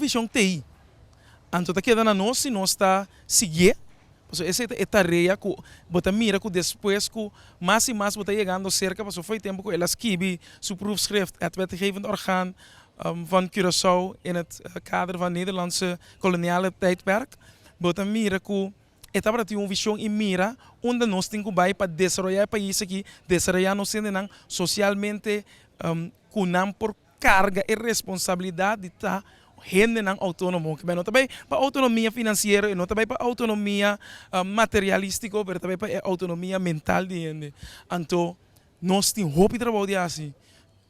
vishon t'ei. Anto ta keda na nos si nos ta siguié, pasobra esei ta e tarea ku bo ta mira ku despues ku mas i mas bo ta yegando serka, pasobra fo'i tempu ku el a skibi su proefschrift Het Wetgevend Orgaan van Curaçao in het kader van Nederlandse Koloniale Tijdperk, bo ta mira ku e tabata tin un vishon i mira unda nos tin ku bai pa desaroyá e pais aki, desaroyá nos hendenan sosialmente ku nan por karga e responsabilidat di ta hendenan outónomo. Kiba e no ta bai pa outonomia finansiero, e no ta bai pa outonomia materialístiko, pero e ta bai pa e outonomia mental di hende. Anto nos tin hopi trabou di hasi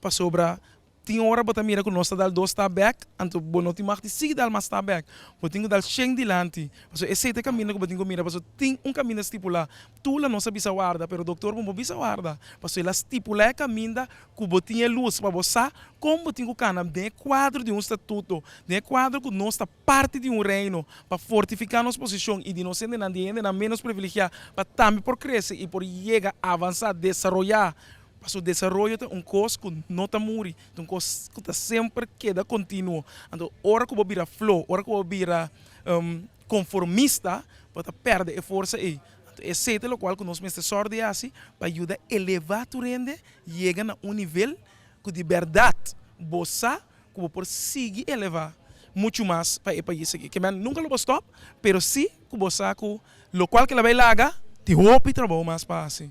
pasobra tin ora bo ta mira ku nos ta dal dos stap bèk, anto bo no tin mag di sigui dal mas stap bèk. Bo tin ku dal shen dilanti. Pasobra esei ta e kaminda ku bo tin ku mira, pasobra tin un kaminda stipulá. Tula nos a bisa warda, pero doktor bo no por bisa warda, pasobra el a stipulá e kaminda ku bo tin e lus pa bo sa kon bo tin ku kana den e kuadro di un statuto, den e kuadro ku nos ta parti di un reino, pa fortifiká nos posishon i di nos hendenan, di e hendenan ménos privilegiá, pa tambe por krese i por yega, avansá, desaroyá. Pasobra desaroyo ta un kos ku no ta muri, ta un kos ku ta semper keda kontinuo. Anto ora ku bo bira flo, ora ku bo bira konformista, bo ta pèrdè e forsa ei. Anto esei ta lokual ku nos mester sòru di hasi pa yuda elevá tur hende yega na un nivel ku di bèrdat bo sa ku bo por sigui elevá muchu mas pa e pais aki. Ke men nunka lo bo stòp, pero sí ku bo sa ku lokual ku el a bai laga tin hopi trabou mas pa hasi.